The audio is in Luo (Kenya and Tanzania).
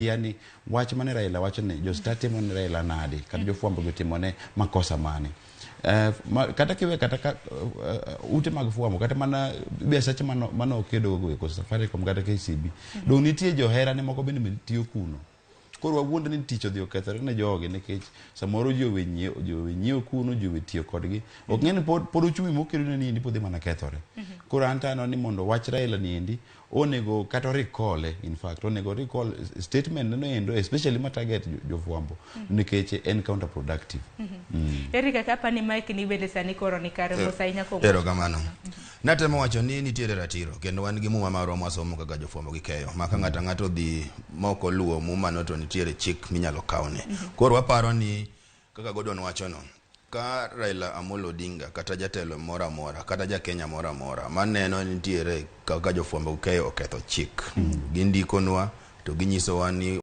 Yani wach mane Raila wacho ni jo Star timo ne Raila nade kata jofwambo gi timo ne makosa mane. Kata kiwe kata ka ute mag fwambo kata mana biasache mano okedo go eko Safaricom kata KCB. Dong nitie johera ne moko bende tiyo kuno. Koro wawuond ni tich odhi okethore ne jogi nikech samoro ji owe nyiewo, ji owe nyiewo kuno, ji owe tiyo kodgi. Ok ng'e ni pod uchumi mokedo ne niendi pod dhi mana kethore. Koro an to aneno ni mondo wach Raila niendi onego kata recall, in fact onego recall statement no endo, especially ma target jofwambo nikech en counterproductive. Eric, kaka ni mic ni bende sani koro ni kare mos ahinya kuom Erokamano. Natemo wacho ni nitiere ratiro kendo wan gi muma marwa mwasomo kaka jofwambo gi keyo ma ka ng'ato ang'ato odhi mok oluwo muma no to nitiere chik minyalo kawne. Koro waparo ni kaka Gordon wacho no, ka Raila Amolo Odinga kata jatelo moro amora kata ja Kenya moro amora maneno nitiere kaka jofwambo gi keyo oketho chik, gindikonwa to ginyisowa ni